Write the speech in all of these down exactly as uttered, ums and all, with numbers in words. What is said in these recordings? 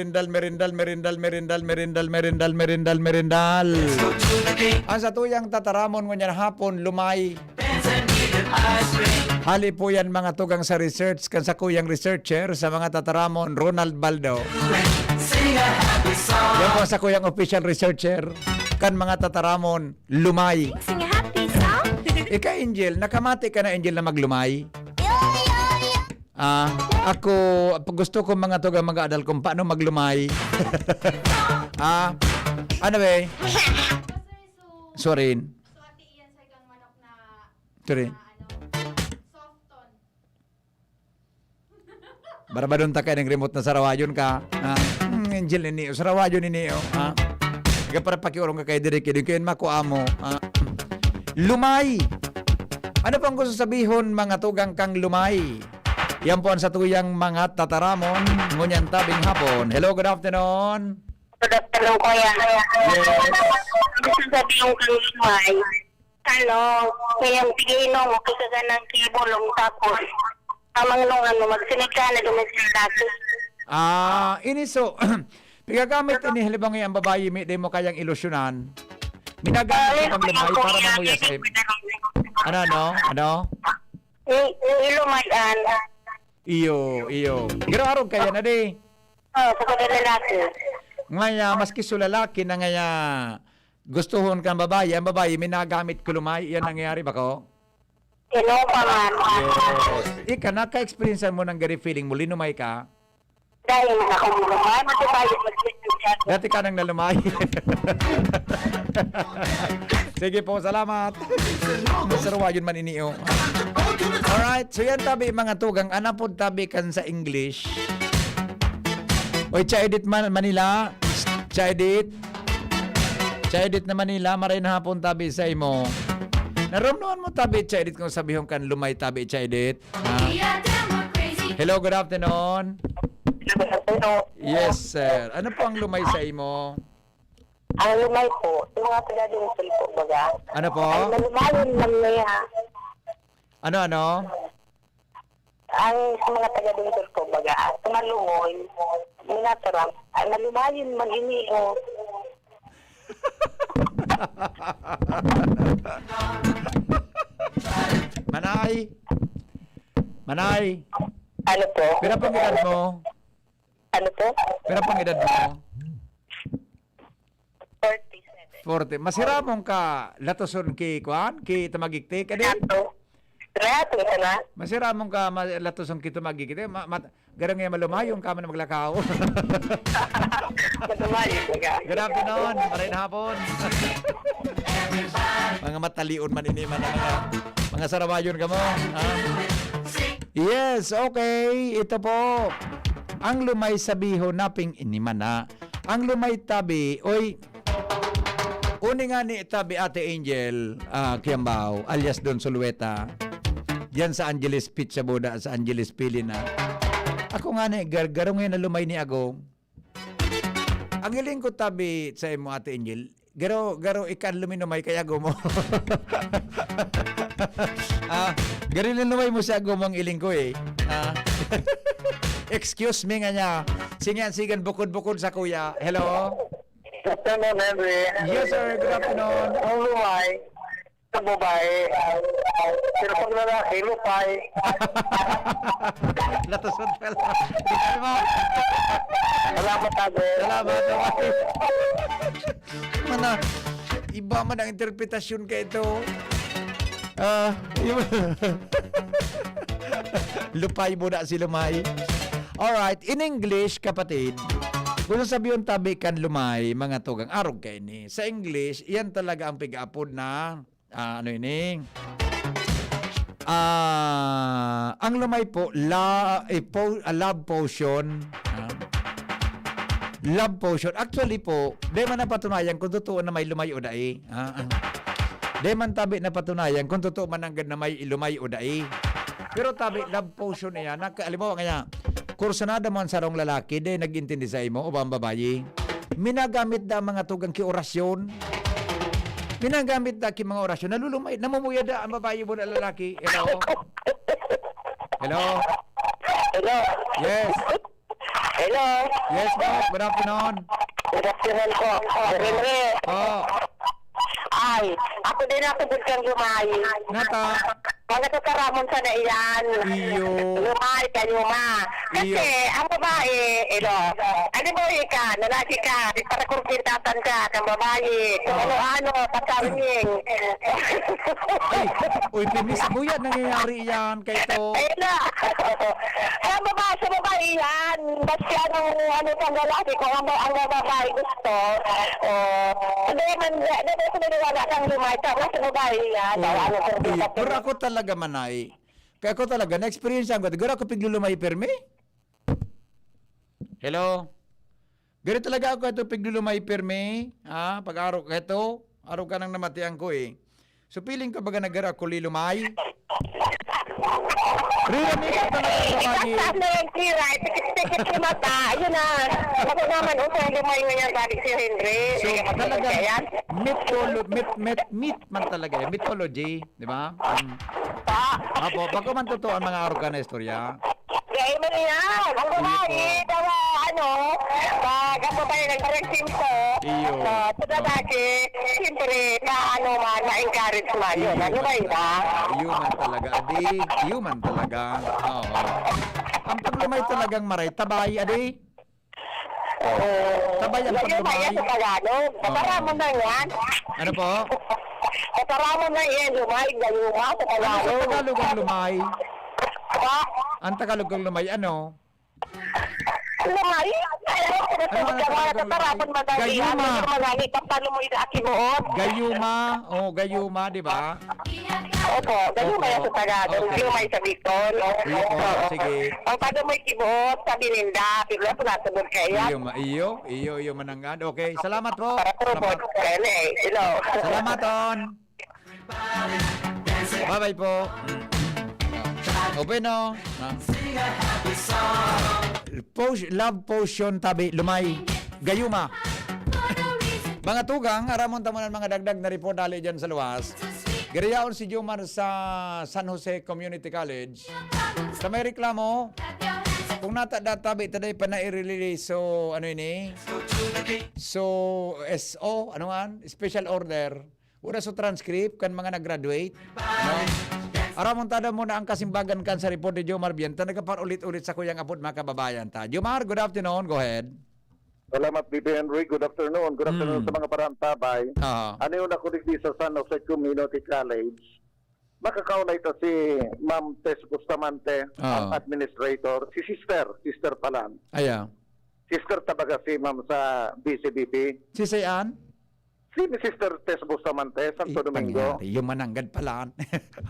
merindal, merindal, merindal, merindal, merindal, merindal, merindal, merindal. Ang satuyang tataramon ngunyan hapon, lumay. Hali po yan, mga tugang, sa research kan sakuyang researcher sa mga tataramon, Ronald Baldo. Yan po ang sakuyang official researcher kan mga tataramon, lumay. Sing a happy song. Ika, Angel, nakamati ka na, Angel, na maglumay? Ah, ako, pag gusto ko, mga tugang, mag-aadal kung paano maglumay. Ah, ano ba eh? Sorry. Sorry. Barabadon ta kay ning remote na sarawayon ka. Ah, hmm, Angel nini, o sarawayon nini, o. Ah. Ika para pakiorong ka kay Derek, di kayo makuha mo. Ah. Lumay! Ano pang gusto sabihon, mga tugang, kang lumay? Yan po ang satuyang mga tataramon, ngunyan tabing hapon. Hello, good afternoon. Good afternoon, kuya. Yes. Gusto sabihin kang lumay. Ano, kaya ang pigiinom mo, kaya ka ng kibulong, tapos, tamang nung ano, magsunod ka na, duman sa lalaki. Ah, ini so, pigagamit ini, halimbawa, ang babayi, may, di mo kayang ilusyonan. Minagamit Ah, ko pang lumay para mamuya sa im-, ano, ano? Ano? I-, i-, ilumayan. Iyo, iyo. Pero arog kaya na, di? Oh, sa kada lalaki. Ngaya, maski sa lalaki na ngaya, gustuhon kang babayi, ang babayi, minagamit ko lumay, yan nangyayari ba ko? Sino pa man? Yes. Ika, naka-experience mo ng gari feeling mo, linumay ka? Dahil man akong lumay, matibayo, mag-, Dati ka nang nalumay. Sige po, salamat. Masarwa yun man ini, oh. Alright, so yan tabi, mga tugang, anapod tabi kan sa English. Oy, Cha Edith Man-, Manila. Cha Edith. Cha Edith na Manila, maray na hapon tabi sa imo. Narumnuan mo tabi, Cha Edith, kung sabihon kan lumay tabi, Cha Edith? Ha? Hello, good afternoon. Hello. Yes, sir. Ano po ang lumay sa imo? Ang lumay po, yung mga taga-Dungsol po, baga. Ano po? Ay, nalumayan lang niya. Ano, ano? Ang sa mga taga-Dungsol po, baga, sa Malumoy, Natural. Ay, malumayon man ini, oh. Manay! Manay! Ano po? Pira pang edad mo? Ano po? Pira pang edad mo? forty-seven. forty. Masiramon ka latoson ki, kuan? Ki tumagiktik? Adi? Grato. Grato ka na. Masiramon ka ma- latoson ki tumagiktik? Ma- mat- garang nga malumayon ka man maglakaw. Malumayon ka. Good afternoon. Maray na hapon. Mga matalion man ini man ang mga, mga sarawayon ka mo. Ha? Yes, okay. Ito po. Ang lumay sabihon naping inimana. Ang lumay tabi, oy, uni nga ni tabi Ate Angel, ah, Kiambao, alias Don Sulueta. Diyan sa Angeles Pizza Boda, sa Angeles Pili na. Ako nga ni, gar garong yan na lumay ni Agom. Ang hiling ko tabi sa imo, Ate Angel, garo, garo ikan luminumay kay Agom mo. Ah, gari linumay mo si Agom ang iling ko eh. Ah. Excuse me nga niya. Singan-sigan bukod-bukod sa kuya. Hello? Good afternoon, Henry. Yes, sir. Good afternoon. Ang lumay, sa babae, pero pag lalaki, lupay. Latusod ka lang. Di ba? Salamat, Ate. Salamat, okay. Mana, iba man ang interpretasyon ka ito. Ah, yun. Lupay mo na si Lumay. Alright, in English, kapatid, kung sasabihin tabi kan Lumay, mga tugang, arog kaini. Sa English, yan talaga ang pig-aapod na, ah, ano ini? Ah, ang Lumay po, la, eh, po, ah, love potion. Ah. Love potion. Actually po, di man napatunayan kung totoo na may lumay o dai. Ah, ah. Di man tabi napatunayan kung totoo man nanggad na may lumay o dai. Pero tabi, love potion niya. Naka, halimbawa kaya, kursunada mo ang sarong lalaki, di nag-intindi sa imo, o ba ang babayi? Minagamit da ang mga tugang ki orasyon. Minagamit da ki mga orasyon. Nalulumay, namumuya da ang babayi mo na lalaki. Hello? Hello? Hello. Yes. Hello. Yes po. Good afternoon. Good afternoon po. Henry. Oh, Ay, ako din natubod kang lumay. nata. Mga tataramon sana iyan. Iyo. Lumay kayo ma. Kasi, Iyo. Ang babae, ilo, ano mo ka, lalaki ka, para kurkintatan ka, kang babae, kung Oo. ano-ano, patarming. Ay, uy, pinis mo yan. Nangyayari yan kay ito. Ayun na. Ang babae, sa babae yan. Basta anong ano pang lalaki, kung ang, ang babae gusto, oh, hindi man, hindi ko naniniwala kang lumay, tapos sa babae yan. Oh, Oh, ano, kung eh, gusto pero ako talaga, Manay. Kaya ako talaga, na-experience ko. Garo ako piglulumay pirmi. Hello? Garo talaga ako ito piglulumay pirmi. Ha? Pag-aro ka ito, aro ka nang namatian ko eh. So, feeling ko baga nagara ako lilumay. Rira, may ka talaga sa bayi. Saan na yung tira? Tikit-tikit yung mata. Ayun na. Ako naman, usay lumay ngayon, sabi si Henry. So, Kaya talaga, kaya? mytholo- myth, myth, myth man talaga yan. Mythology, di ba? Mm. Pa. Apo, bago man totoo ang mga arog ka na istorya. Gaya mo yan. Ang babae, Iyo po. daw, ano, pag ang babae nagparang simpo, Iyo. ah, sa lalaki, siyempre, na ano man, na-encourage man yun. Ano ba yun, ha? Iyo man talaga, adi. Iyo man talaga. Oo. Ang paglumay talagang maray, tabay, adi. Oo. Tabay ang Gayuma yan paglumay. sa Tagalog. Oo. Pataramon na yan. Ano po? Pataramon na yan, lumay, gayuma sa Ano sa Tagalog. Tagalog ang lumay? Pa? Ang Tagalog ang lumay, ano? Lumay? Ano ang Tagalog ang lumay? Pataramon madali. Gayuma. Ano yung madali? Pampalo mo yung akibuot? Gayuma. Oh, gayuma, di ba? Opo, gayuma yan sa Tagalog. Okay. Lumay sa Bicol. Iyo po, Oo. sige. Ang pag may kibuot, sabi ninda, pero ako natubod kaya. Iyo, ma- iyo, iyo, iyo, mananggad. Okay, salamat po. Para turubot. Salamat. Kaya na eh. Hello. Salamat, On. Bye-bye po. O bueno. Ah. Potion, love potion, tabi, lumay. Gayuma. Mga tugang, aramon tamo ng mga dagdag na report dali dyan sa luwas. Gariyaon si Jomar sa San Jose Community College. Sa may reklamo, Kung nata data, bi, taday pa na i-release. So, ano ini? So, S O, ano nga? Special order. Wala sa transcript kan mga nag-graduate. No? Aramon tada mo na ang kasimbagan kan sa report ni Jomar Bienta. Nagkapar-ulit-ulit sa kuyang apod, mga kababayan ta. Jomar, good afternoon. Go ahead. Salamat, B B Henry. Good afternoon. Good afternoon Mm. sa mga parantabay. Ah. Ano yung ako digdi sa San Jose Community College? Makakaulay ta si Ma'am Tess Bustamante, Ah. ang administrator. Si Sister, Sister Palan. Aya. Sister tabaga si Ma'am sa B C B P. Si Sayan? Si Sister Tess Bustamante, Santo Domingo. Yung mananggad pala.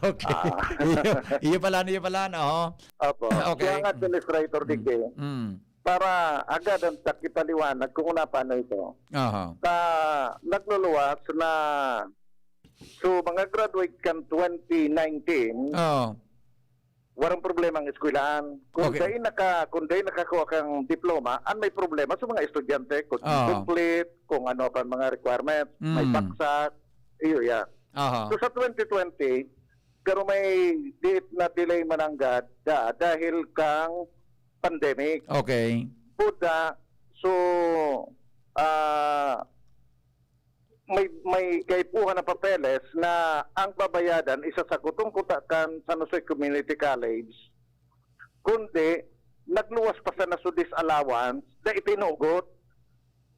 Okay. Ah. iyo, iyo pala, iyo pala, oo. Opo. Okay. Siya ang administrator digdi. Mm. Para agad ang takita liwanag kung una paano ito. Aha. Sa nagluluwas na, so, mga graduate kan twenty nineteen, Oo. warang problema ang eskwelahan. Kung Okay. dai naka, kung dai nakakuha kang diploma, ang may problema sa mga estudyante, kung Ah. complete, kung ano pa ang mga requirements, may Mm. bagsak, iyo yan. Aha. So sa twenty twenty, pero may di na delay mananggad da, dahil kang pandemic. Okay. Buda, so, ah, may, may kaipuhan na papeles na ang babayadan isa sa kutong kuta kan San Jose Community College, kundi nagluwas pa sana sa disallowance na itinugot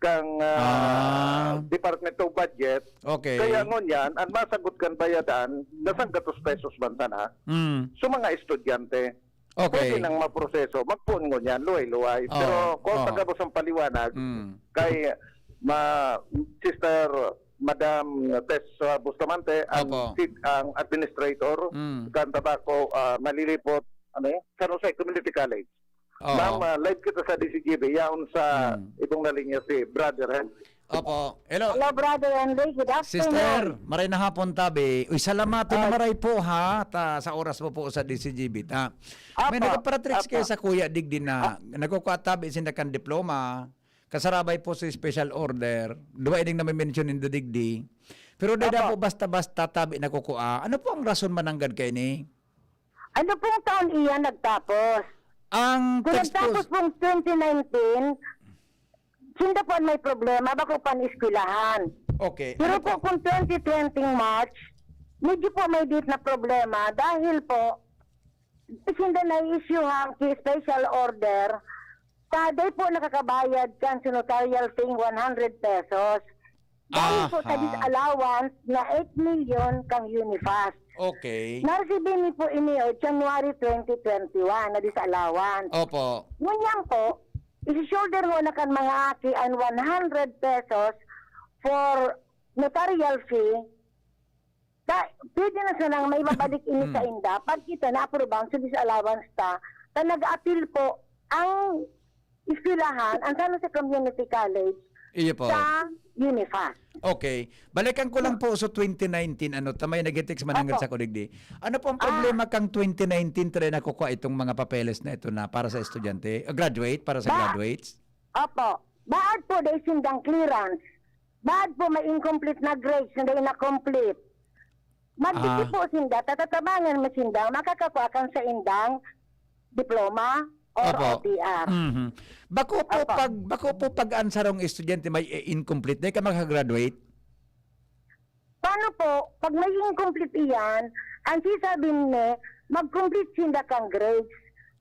kang ah, Ah. Department of Budget. Okay. Kaya ngunyan, ang masagot kan bayadan, nasanggatos pesos man sana. Mm. So mga estudyante, Okay. pwede nang maproseso, magpoon ngunyan, luway-luway. Oo. Pero kung Oo. tagabos ang paliwanag, Mm. kay ma, Sister Madam Tess ah, Bustamante, ang, Opo. sit, ang administrator, Mm. kan Tabaco, ah, Malilipot, ano yun? San Jose Community College. Oo. Ma'am, ah, live kita sa D C G B. Yaon sa Mm. ibong na linya si Brother Henry. Opo. Hello. Hello, Brother Henry. Good afternoon. Sister, maray na hapon tabi. Uy, salamat na Ah. maray po ha, ta, sa oras mo po sa D C G B ta. May Apo. nagparatricks kayo Apo. Sa kuya digdi na nagkukuha tabi sinda kan diploma, kasarabay po sa special order, duwa ining na may mention in the digdi. Pero dada Apo. Po basta-basta tabi nakukuha. Ano po ang rason mananggad kayo ni? Ano pong taon iyan nagtapos? Ang Kung text nagtapos po, pong twenty nineteen, sinda po ang may problema, bako pan eskwelahan. okay. Pero Ano po po? Kung twenty twenty March, medyo po may date na problema dahil po, sinda na-issue ang special order, taday po nakakabayad kan sa notarial fee one hundred pesos. Dahil po sa Aha. Disallowance na eight million kang Unifast. Okay. Naresibi ni po ini o January twenty twenty-one na disallowance. Opo. Ngunyan po, isi-shoulder mo na kan mga aki an one hundred pesos for notarial fee. Ta, pwede na sanang may mabalik ini Hmm. sa inda pag kita na-approvean sa disallowance ta, ta nag-appeal po ang eskwelahan, ang San Jose Community College, Iyo po. Sa Unifast. Okay. Balikan ko lang po sa twenty nineteen, ano, tamay nag-text mananggad Opo. Sa kudigdi. Ano po ang Ah. Problema kang twenty nineteen, try nakukuha itong mga papeles na ito na para sa estudyante, uh, graduate, para sa Ba- graduates? Opo. Baad po dahil sindang clearance. Baad po may incomplete na grades na dahil na-complete. Magdiki Ah. po sinda, tatatabangan mo sinda, makakakuha kan sa indang diploma or Opo. O T R. Mhm. Bako po Opo. Pag, bako po pag ang sarong estudyante may, eh, incomplete, di ka makagraduate? Paano po, pag may incomplete iyan, ang sisabi ni, mag-complete sinda kang grades,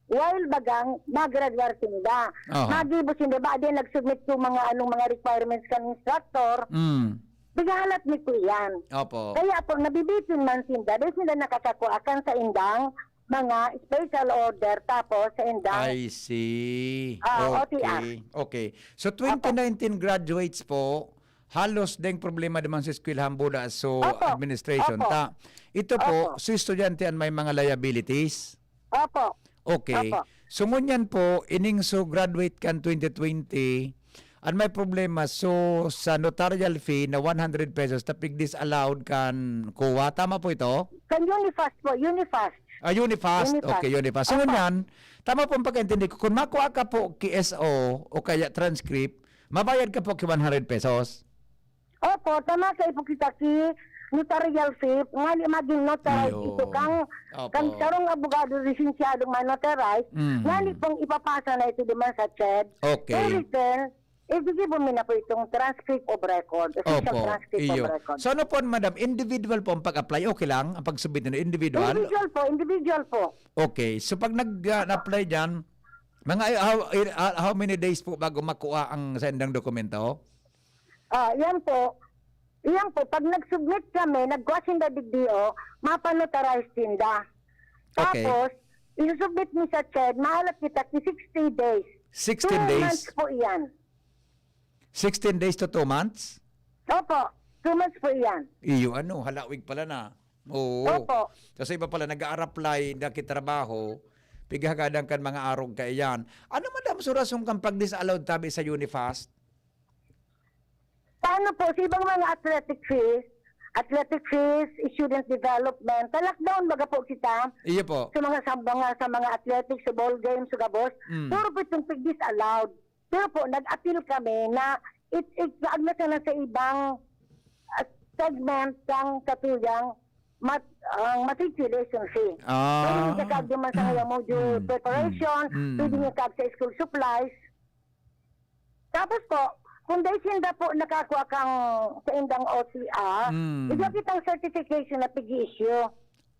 while bagang mag-graduar sinda. Aha. Magibo sinda, ba din nag-submit yung mga anong mga requirements kan instructor, Mm. bigahalat ni ko iyan. Opo. Kaya po, nabibitin man sinda, dahil sinda nakakakuha kan sa indang mga special order, tapos sa indang I see. Ah, Okay. O T R. Okay. So, twenty nineteen graduates po, halos deng problema naman sa eskwelahan buda so Opo. administration. Opo. Ta, ito po, Opo. si estudyante ang may mga liabilities. Opo. Okay. Opo. So, ngunyan po, ining so graduate kan twenty twenty, ang may problema, so sa notarial fee na one hundred pesos, tapig disallowed kan kuha. Tama po ito? Kan Unifast po, Unifast. Ah, Unifast. Unifast. Okay, Unifast. So, Opo. ngunyan, tama po ang pagkaintindi ko. Kung makuha ka po ki S O o kaya transcript, mabayad ka po ki one hundred pesos. Opo, tama sa ipo kita ki notarial fee, ngali maging notarized Iyo. ito kang, Opo. kang sarong abogado lisensyadong ma-notarize, Mm. ngali pong ipapasa na ito duman sa CHED. Okay. In return, ibigay mo na po itong transcript of record, official Opo. transcript Iyo. of record. So ano po, madam, individual po ang pag-apply? Okay lang ang pag-submit nyo? Individual? Individual po, individual po. Okay. So pag nag-apply dyan, mga how, how many days po bago makuha ang sendang dokumento? Ah, yan po. Yan po, pag nag-submit kami, nagkuha sinda digdi, o, mapanotarize sinda. Okay. Tapos, isusubmit mi sa CHED, mahalat kita ki sixty days. Sixteen Two days? months po yan. Sixteen days to two months? Opo, two months po yan. Iyo, ano, halawig pala na. Oo. Opo. Kasi iba pala, nag-a-apply, nakitrabaho, pighagadan kan mga arog kaiyan. Ano, madam, so rason kan pag-disallowed tabi sa Unifast? Paano po sa ibang mga athletic fees, athletic fees, student development, sa lockdown baga po kita, Iyo po. sa mga, sa mga, sa mga athletics, sa ball games, sa gabos, Mm. puro po itong pig-disallowed. Pero po, nag-appeal kami na it, it, na sana sa ibang, ah, segment ng katuyang mat-, ang matriculation fee. Ah. Pwede niya kag duman sa ngayang module Mm. preparation, Mm. pwede niya kag sa school supplies. Tapos po, kung dahil sinda po nakakua kang sa indang O C R, Mm. igwa kitang certification na pig-i-issue.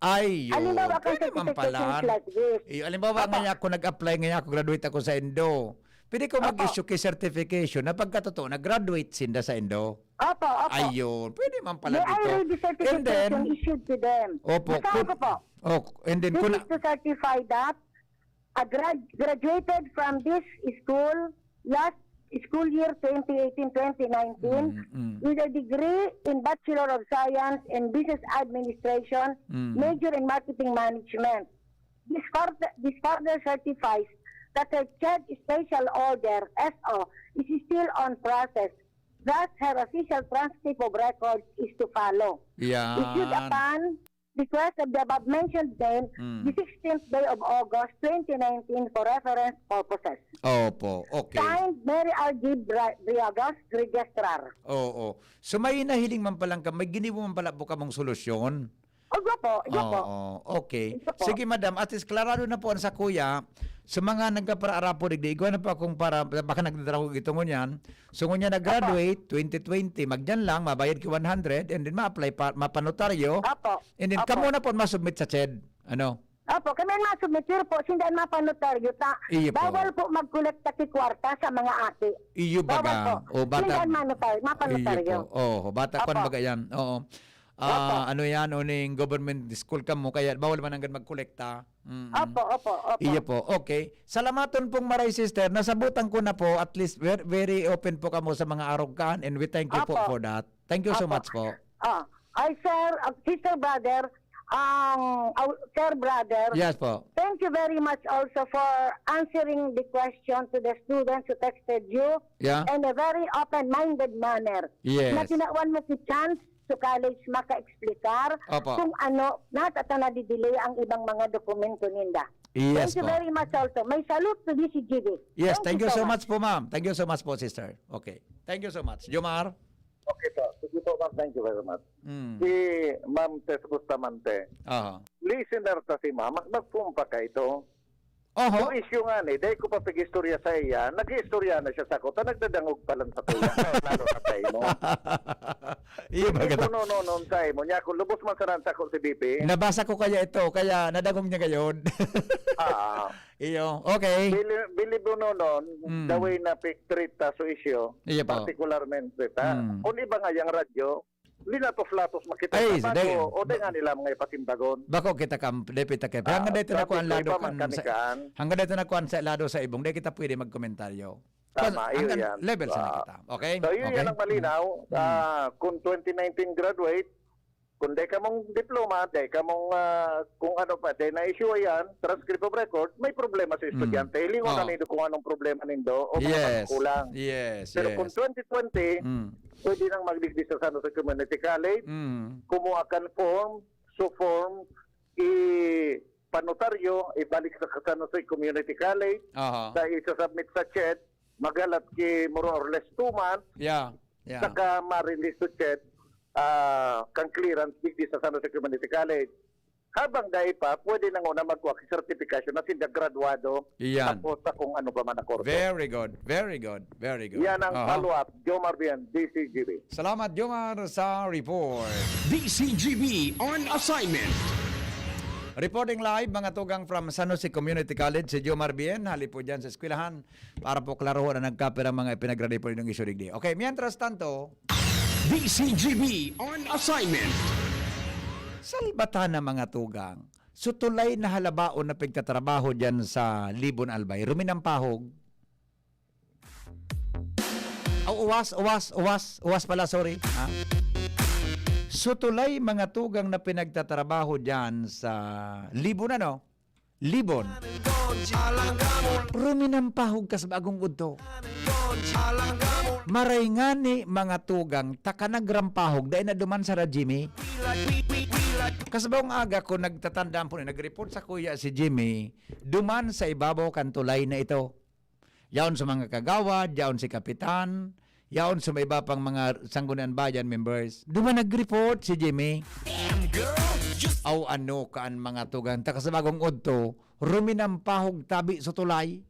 Ay, yo. Halimbawa, kang Pwede man certification pala. is like this. Iyo, halimbawa, Opo. ngayon ako nag-apply, ngayon ako graduate ako sa Indo. Pwede ko Opo. mag-issue kay certification na pagkatotoo, nag-graduate sinda sa Indo. Opo, opo. Ayun, pwede man pala May dito. I R D certification And then, issued to them. Opo, Basahan kung, ko po. oh, and then This kung is to certify that a grad-, graduated from this school last school year twenty eighteen twenty nineteen Mm, mm. with a degree in Bachelor of Science in Business Administration, Mm. major in Marketing Management. This further, this further certifies that her CHED Special Order, S O, is still on process. Thus, her official transcript of records is to follow. Yan. Issued upon request of the above mentioned name, Mm. the sixteenth day of August, twenty nineteen, for reference purposes. Opo, okay. Signed, Mary R G Bra-, Briogas, Registrar. Oo. So, may nahiling man palang ka, may ginibo man pala po kamong solusyon? Opo po, opo po. Oo, okay. Opo po. Sige, madam, at least klarado na po ang sakuya. Sa mga nagkaparaarapo digdi, igwa na po akong para, baka nagdadara ko ito ngunyan. So, ngunyan nag-graduate, Opo. twenty twenty, magdiyan lang, mabayad ki one hundred, and then ma-apply pa, mapanotaryo, Opo. and then Opo. kamo na po masubmit sa CHED. Ano? Opo, kami ang masubmit, pero po, sinda ang mapanotaryo ta. Iyo po. Bawal po magkolekta ki kwarta sa mga aki. Iyo Bawal baga. po. O, bata. Sinda ang manotar-, mapanotaryo. Iyo po. Oh, bata, kwan Opo. baga yan. Oo. Ah, Opo. ano yan, uning government school kamo, kaya bawal man hanggang magkolekta. Mm. Opo, opo, opo. Iyo po. Okay. Salamaton pong maray, sister. Nasabutan ko na po, at least ver-, very open po kamo sa mga arog kan, and we thank you po Opo. for that. Thank you so Opo. much po. Ah, ay, sir, ah, sister, brother, ang, ah, sir, brother, Yes po. thank you very much also for answering the question to the students who texted you Yeah. in a very open-minded manner. Yes. Na tinawan mo si chance sa college maka-explicar Opo. kung ano, natata na didelay ang ibang mga dokumento ninda. Yes Thank you po. very much also. May salute to D C G B. Yes, Thank thank you you so so much. much po, ma'am. Thank you so much po, sister. Okay. Thank you so much. Jomar? Okay po. Sige po, ma'am. Thank you very much. Mm. Si Ma'am Tess Bustamante. Aha. Listener ta si ma'am. Mas magpumpa ka ito. Oho. Yung issue nga ni, dahil ko pa pag-istorya sa iya, nag-iistorya na siya sa ako, ta nagdadangog pa lang sa kuya. Lalo na sa imo. Iyo ba Hindi kita? po nononon sa imo. Niya, kung lubos man sa ako si B P. Nabasa ko kaya ito, kaya nadangog niya gayon. Ah. Iyo, okay. Bili-, believe mo nonon, Mm. the way na pi-, treat ta so issue, Iyo po. particularmente ta. Mm. Kung iba nga yung radyo, linatos-latos makita Ay, sa sige. bago, o di nga nila mga ipasimbagon. Bako kita kam, depit ta kaya. Ah, Hanggang dito na traffic ko ang ko, lado iba kan man sa, kanikaan. hanggang dito na kuan sa lado sa ibong, di kita pwede magkomentaryo. Tama, Kan-, iyo hanggang yan. level sa Ah. kita. Okay? So, yun Okay? yan ang malinaw. Mm. Ah, kung twenty nineteen graduate, kung di ka mong diploma, di ka mong, ah, kung ano pa, di na-issue yan, transcript of record, may problema sa Mm. estudyante. Hilingon na Oo. nindo kung anong problema nindo o mga Yes. pagkulang. Yes, Pero yes. kung twenty twenty, Mm. pwede nang magdigdi sa San Jose Community College, Mm. kumuha kan form, so form, ipanotaryo, ibalik sa San Jose Community College, Aha. sa isa-submit sa CHED, maghalat ki more or less two months, Yeah, yeah. saka ma-release sa CHED. ah, kan clearance digdi sa San Jose Community College. Habang dai pa, pwede na nguna magkuha ki sertifikasyon na sinda graduado Iyan. tapos sa kung ano pa man na kurso. Very good. Very good. Very good. Yan ang Aha. follow-up. Jomar Bien, D C G B. Salamat, Jomar, sa report. D C G B on assignment. Reporting live, mga tugang, from San Jose Community College, si Jomar Bien. Hali po dyan sa eskwelahan para po klarohon ang nagkapirang mga ipinagradi po ninyong isyu digdi. Okay, mientras tanto, D C G B on assignment. Salbatan na, mga tugang. Sutulay na halabaon na pigtatrabaho dyan sa Libon Albay. Ruminampahog. Oh, uwas, uwas, uwas, uwas pala, sorry. Ha? Sutulay, mga tugang, na pinagtatrabaho dyan sa Libon, ano? Libon. Ruminampahog kas bagong udto. Maray ngani, mga tugang, ta ka nagrampahog, dai na duman sa Jimmy. Kas bagong aga ko nagtatandaan po ni, nag-report sa kuya si Jimmy, duman sa ibabaw kan tulay na ito. Yaon sa mga kagawad, yaon si kapitan, yaon sa may iba pang mga Sangguniang Bayan members. Duman nag-report si Jimmy. Aw, ano ka an mga tugang, ta kas bagong udto, ruminampahog tabi sa tulay.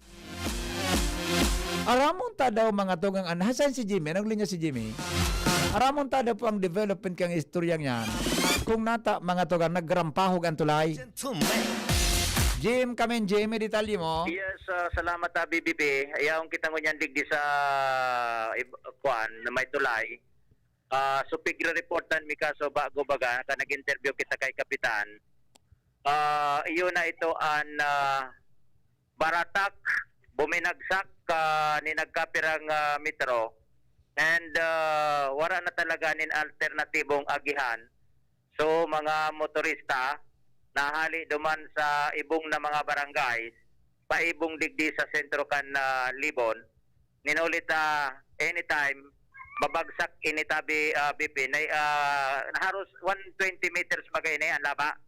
Aramon ta daw, mga tugang, an, hasan si Jimmy? Anong linya si Jimmy? Aramon ta daw po ang development kang istoryang yan. Kung nata, mga tugang, nagrampahog ang tulay. Jim, kamin, Jimmy, detalye mo? Yes, ah, salamat, ah, B B B. Yaon kita ngunyan digdi sa ib-, kuan, na may tulay. Ah, so, pigre-reportan mi kaso bago baga, ka nag-interview kita kay Kapitan. Ah, iyo na ito an, ah, baratak, buminagsak, ah, ni nagkapirang, ah, metro. And, ah, wala na talaga nin alternatibong agihan. So, mga motorista na hali duman sa ibong na mga barangay, paibong digdi sa sentro kan, ah, Libon, nin huli ta anytime, babagsak ini tabi, ah, B P. Na, ah, haros one twenty meters baga ini an laba.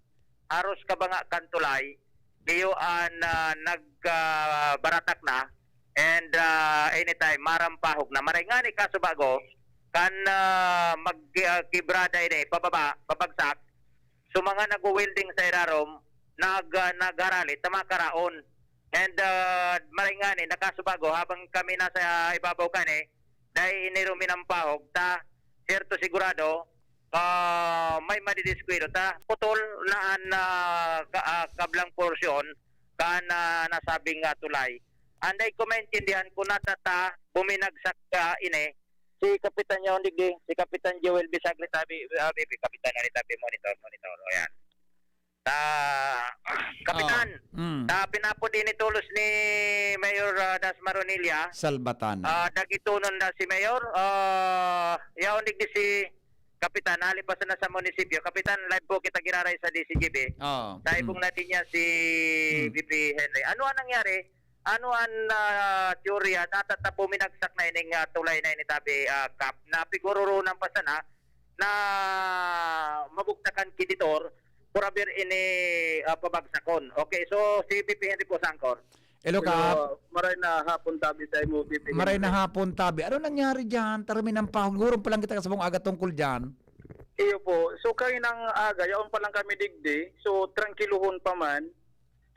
Haros kabanga kan tulay, iyo an, ah, nag, ah, baratak na. And, ah, anytime, marampahog na. Maray ngani kaso bago, kan, ah, mag, ah, kibrada ini, pababa, pabagsak. So, mga nagwe-welding sa irarom, nag, ah, nagharali, ta makaraon. And, ah, maray ngani, nakasubago, habang kami nasa ibabaw kani, dai ini ruminampahog, ta, siyerto sigurado, ah, may madidiskwelo, ta, putol na an, ah, ka-, ah, kablang porsyon kan, ah, nasabing, ah, tulay. Anday ko maintindihan kung nata ta buminagsak ka ini, si Kapitan yaon digdi, si Kapitan Joel Bisagre tabi, ah, bibi, Kapitan na ni tabi, monitor, monitor, o yan. Ta, Kapitan, Oh. Mm. ta pinapod ini tolos ni Mayor, ah, Das Maronilla. Salbatan. Ah, dagitonon na si Mayor, ah, yaon digdi si Kapitan, hali pa sana sa munisipyo. Kapitan, live po kita giraray sa D C G B. Oo. Sa Mm. ibong natin niya si Mm. V P Henry. Ano ang nangyari? Ano ang, ah, teorya? Natatabo minagsak na ining, ah, tulay na ini tabi, ah, Kap, na pigururunang pa sana na mabugtakan ki Duterte, por haber ini, ah, pabagsakon. Okay, so si V P Henry po sa Angkor. Hello, Kap. Hello, maray na hapon tabi sa imo, V P Maray na Henry. hapon tabi. Ano nangyari diyan? Tarmi ng pahong. Gurong pa lang kita kasabong aga tungkol diyan. Iyo po. So, kaninang aga, yaon pa lang kami digdi. So, trangkilohon pa man.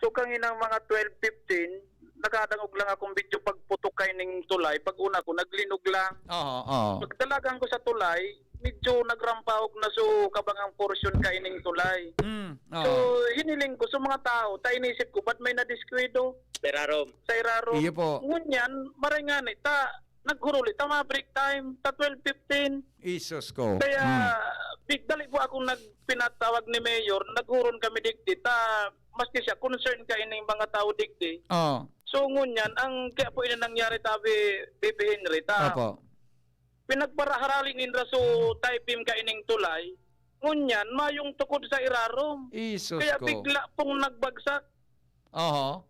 So, kaninang mga twelve fifteen, nakadangog lang akong medyo pagputok kaining tulay. Pag una ko, naglinog lang. Oo, oo. Pagdalagan ko sa tulay, medyo nagrampahog na so kabangang porsyon kaining tulay. Mm, oo. So, hiniling ko sa mga tao, ta inisip ko, ba't may nadiskwido? Sa irarom. Sa irarom. Iyo po. Ngunyan, maray ngani, ta, naghuruli, ta, mga break time, ta twelve fifteen. Isus ko. Kaya, Mm. big-, dali po akong nagpinatawag ni Mayor, naghuron kami digdi, ta, maski siya, concern kaining mga tao digdi. Oo. So, ngunyan, ang kaya po ini nangyari, tabi, V P Henry, ta, Opo. pinagparaharali ninda so taipim kaining tulay, ngunyan, mayong tukod sa irarom. Isus Kaya ko. bigla pong nagbagsak. Oho.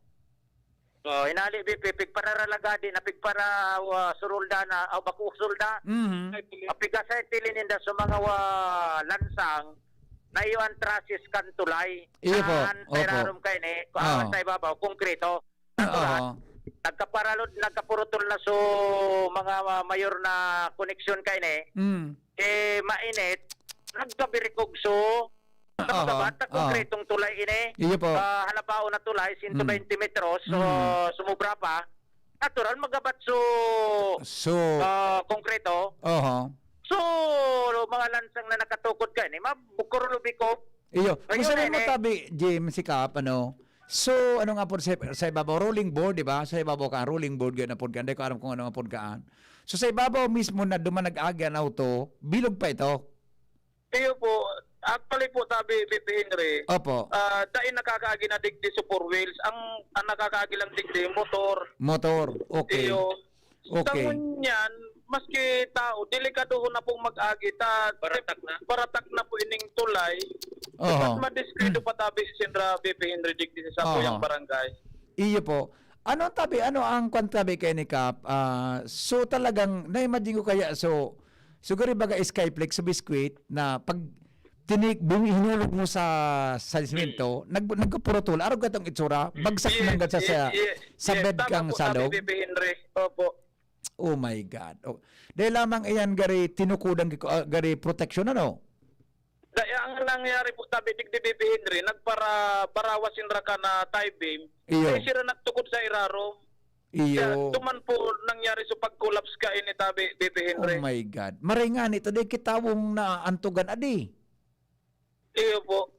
Oh, hinali, V P, pigpararalagadi na, pigpara, ah, surulda na, o bako surulda. Mhm. Ang pigasay tili ninda sa mga wa-, lansang, na iyo ang trasis kan tulay. Iyo po. Saan Opo. perarom kaini, Oo. sa ibabaw, konkreto. Natural. Oo. Nagkaparalod, nagkapurutol na so mga, ah, mayor na koneksyon kaini. Mm. Eh, mainit, nagkabirikog so, Aha, nagkabagat na aha. konkretong tulay ini. Iyo po. Ah, halabaon na tulay, Mm. sento bente metros, so, Mm. sumobra pa. Natural, magabat so, So, ah, konkreto. Oho. So, mga lansang na nakatukod kaini, mabukurlubiko. Iyo. Ayun, Gusto mo eh. tabi, Jim, si Kap, ano? So, ano nga po sa, sa ibabaw? Rolling board, di ba? Sa ibabaw ka, rolling board, ganun po ka. Hindi ko alam kung ano nga po kaan. So, sa ibabaw mismo na duman nag-agi ang auto, bilog pa ito. Iyo po. Actually po, tabi, B P Henry, Opo. ah, dai nakakaagi na digdi sa four wheels. Ang, ang nakakaagi lang digdi, motor. Motor. Okay. Iyo. Okay. Sa ngunyan, maski tao, delikadohon na pong mag-agi. Ta, Baratak na. baratak na po ining tulay. Oho. Mas madiskrito pa tabi si Sindra B P Henry digdi sa Oho. satuyang barangay. Iyo po. Ano tabi, ano ang kwan tabi kay ni Kap? Ah, so talagang, na-imagine ko kaya, so, siguro baga skyflake sa biskwit na pag tinik, bung-, hinulog mo sa, sa simento, nag-, nagkapurutol. Araw gatong itsura, bagsak Yes, lang gat sa, yes, sa, yes, yes. sa bed Tama kang po, sabi salog. P P Henry. Opo. Oh my God. Oh. Dahil lamang iyan, gari tinukudan, giko-, ah, gari proteksyon, ano? Dahil ang nangyari po, tabi digdi, P P Henry, nagpara-, barawas in raka na tie beam. Iyo. Kaya sira nagtukod sa irarom. Iyo. Kaya duman po nangyari sa pag-collapse ka ini, tabi, P P Henry. Oh my God. Maray nga nito, di kitawong na antugan, adi. Iyo po.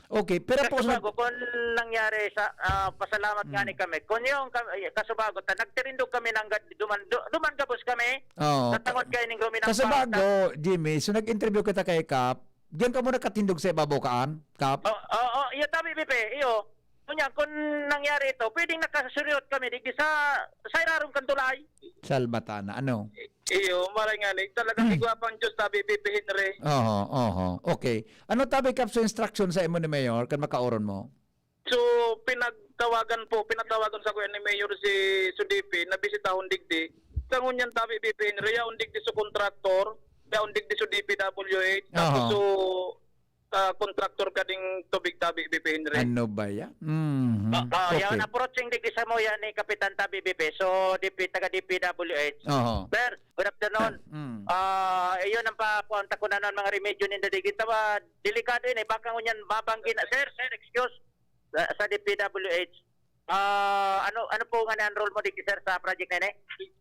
Okay, pero po sa Kasubago, kung nangyari sa, ah, pasalamat nga Hmm. ni kami. Kung yung kam-, ay, kasubago, ta, nagtirindog kami ng gad-, duman, du-, duman gabos kami. Oo. Sa tangod kay ning Romy ng Kasubago, Pangka. Jimmy, so nag-interview kita kay Kap. Diyan ka muna katindog sa ibabaw kaan, Kap? Oh, oh, oh, iyo, tabi, Pipe, iyo. Kunya, kung nangyari ito, pwedeng nakasuriyot kami digdi sa, sa irarom kan tulay. Salbatana, ano? Iyo, maray nga ni. Talagang Hmm. igwa pang Diyos, tabi, Pipe Henry. Oho, oho. Okay. Ano tabi, Kap, sa instruction sa imo ni Mayor, kan makaoron mo? So, pinagtawagan po, pinatawagan sa kuya ni Mayor si Sudipi, na bisitahon digdi. Sa ngunyan, tabi, Pipe Henry, yaon digdi sa kontraktor, yaon digdi sa D P W H, tapos Oho. so, ah, kontraktor ka ding tubig, tabi, Pipe Henry. Ano ba yan? Mhm. Ah, ah, Okay. yaon, approaching digdi sa muya ni Kapitan Tabi Pipe. So, D P, taga D P W H. Oho. Sir, good afternoon. Mm. Ah, iyon ang pa-, kuwan ta ko na nun, mga remedyo ninda digdi. Tawa, delikado yun eh. Baka ngunyan mabanggi na. Sir, sir, excuse. Sa, sa D P W H. Ah, ano, ano po nga na-enroll mo digdi, sir, sa project na ini?